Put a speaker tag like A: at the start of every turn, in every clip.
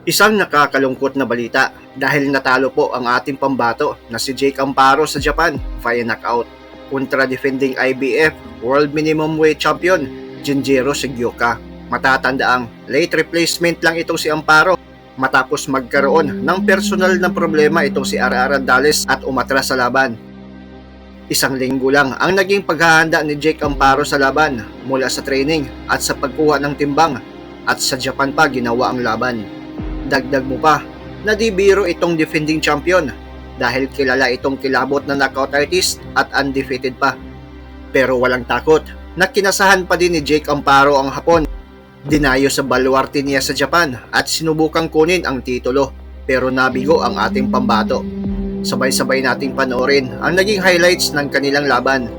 A: Isang nakakalungkot na balita dahil natalo po ang ating pambato na si Jake Amparo sa Japan via knockout kontra defending IBF World Minimum Weight Champion Jinjiro Sugioka. Matatandaang late replacement lang itong si Amparo matapos magkaroon ng personal na problema itong si RR Andales at umatras sa laban. Isang linggo lang ang naging paghahanda ni Jake Amparo sa laban mula sa training at sa pagkuha ng timbang, at sa Japan pa ginawa ang laban. Dagdag mo pa na di biro itong defending champion dahil kilala itong kilabot na knockout artist at undefeated pa. Pero walang takot na kinasahan pa din ni Jake Amparo ang Hapon. Dinayo sa baluarte niya sa Japan at sinubukang kunin ang titulo, pero nabigo ang ating pambato. Sabay-sabay nating panoorin ang naging highlights ng kanilang laban.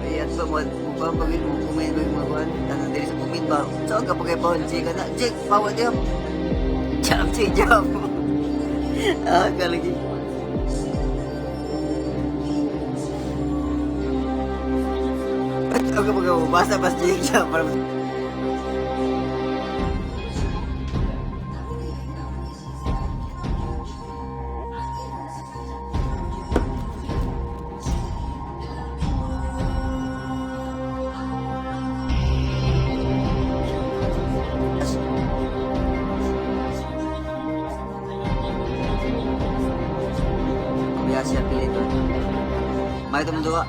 B: Ayan pa mo, mo pagin mo kumain mo mga kuan. Tanan diri sa kumit ba. Saan ka pagay bawon Jake na? Jake, bawal diyan. Jam, Jake, jam. Ah, kalagi. Ako pag basa bas Jake jam para. Biasa pilih tu. Mari teman dua.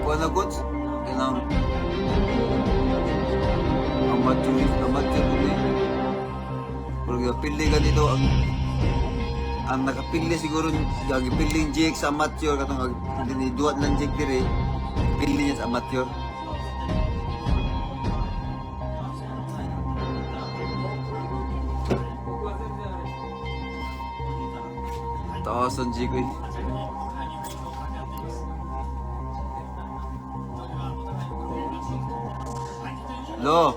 C: Kuha na coach, kanang amateur amateur ni. Pero gapili ka dito ang nakapili siguro gipili Jake sa amateur katong duat lang Jake dire. Pili niya sa amateur. Taas ang Jake eh. Lo.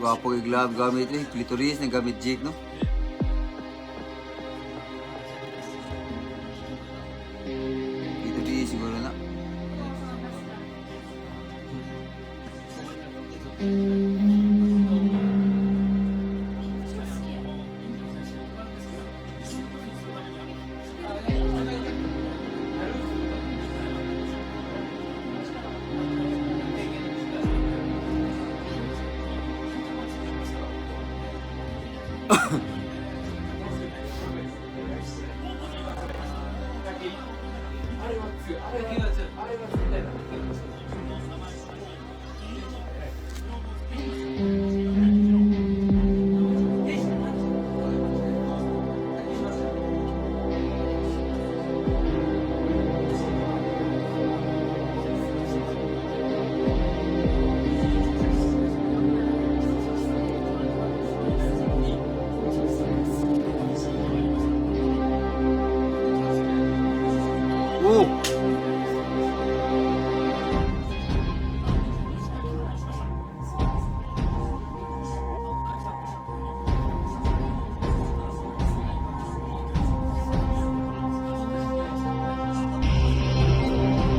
C: Gwapo kay glove gamit eh. Clitoris na gamit Jake, no? Clitoris siguro na. Oh!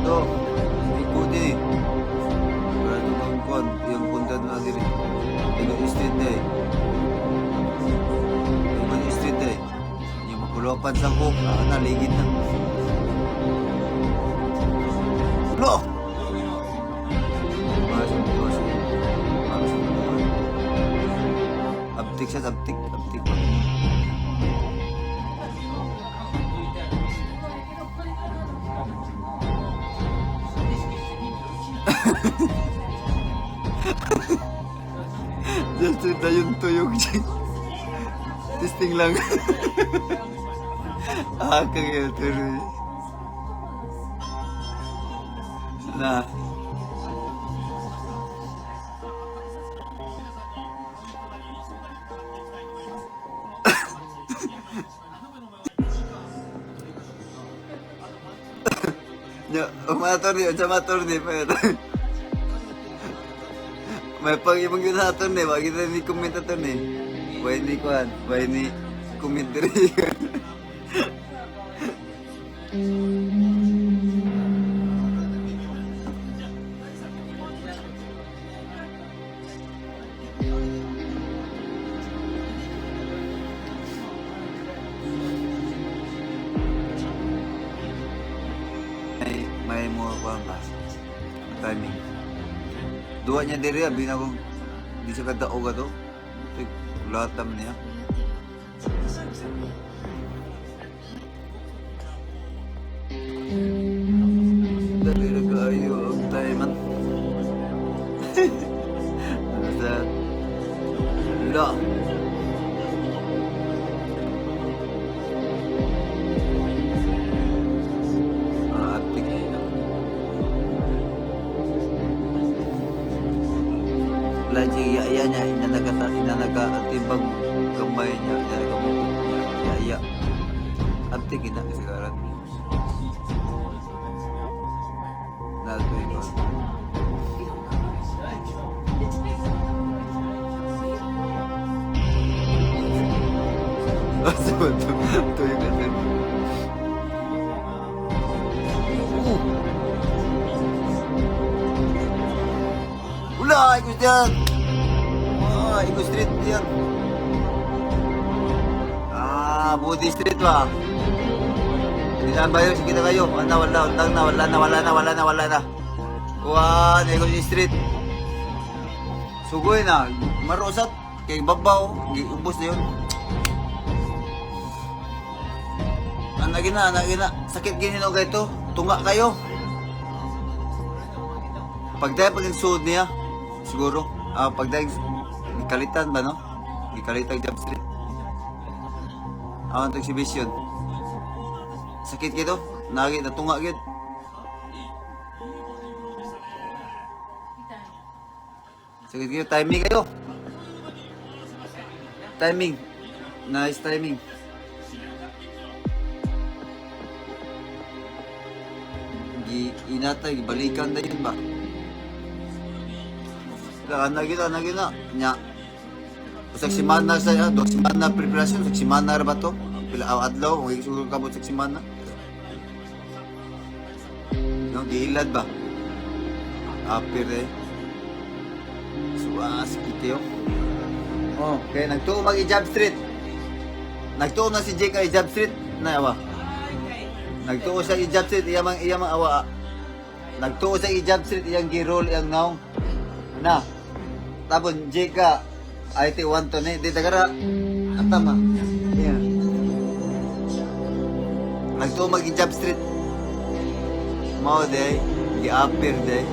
C: Ito, ikutin eh. Para ito bang kuwan, yung punta na diri. Yung street na eh. Yung street na eh. Yung makulopan sa ko, ah, naligid na. Lo! Para sa bukas. Para sa bukas. Abtik siya, abtik, abtik pa. Just na yung tuyog siya. Testing lang. Ah, kaya tuloy. Na. Ya, umator ni, unsa mator ni, pa. May pag ibang yun ato ni, wag kita ni comment ato ni. Why ni kuan, why ni comment diri. May mga kuan ba? Timing. Duwa niya diri abi na kung di siya kadaog ato. Latam niya. Dali ra kaayo ang time man. Sa La. Ah, atik. Lagi iya iya niya inanaga inanaga atibang kamay niya inanaga muko niya iya iya. Atik ina kasagaran. Nato iba. Asa ba to? Ito yung ano. Wala! Ikos yan! Ah, Ikos Street yan. Ah, Budi Street ba? Hindi na ba yun? Sige na kayo. Wala, wala, wala na, wala na, wala na, wala na, wala na. Kuha, Ikos Street. Sugoy na. Marosat. Kay babaw. Ubos na yun. Anak gina, anak gina. Sakit ginino kayo to. Tunga kayo. Pagdayon pag suod niya, siguro, ah, pagdayon, gikalitan ba, no? Gikalitan Job Street. Ang exhibition. Sakit kito, nagi, natunga gid. Sakit kito, timing kayo. Timing. Nice timing. Gi inatay, gibalikan na yun ba? Ana gina, ana gina. Nya. Usag simana sa ya, duha simana preparation, usag simana ra ba to? Pila aw adlaw, kung siguro kabot sa simana. No, giilad ba? Apir eh. Suwas kitayo. Oh, kay nagtuo mag Job Street. Nagtuo na si Jake ay Job Street na awa. Nagtuo sa i-Job Street iya mang iya mang awa. Nagtuo sa i-Job Street iyang girol iyang naong. Na. Tapos Jake ka IT 1 to ni di tagara. Atama. Yeah. Nagtuo mag Job Street. Mao day, gi-appear day.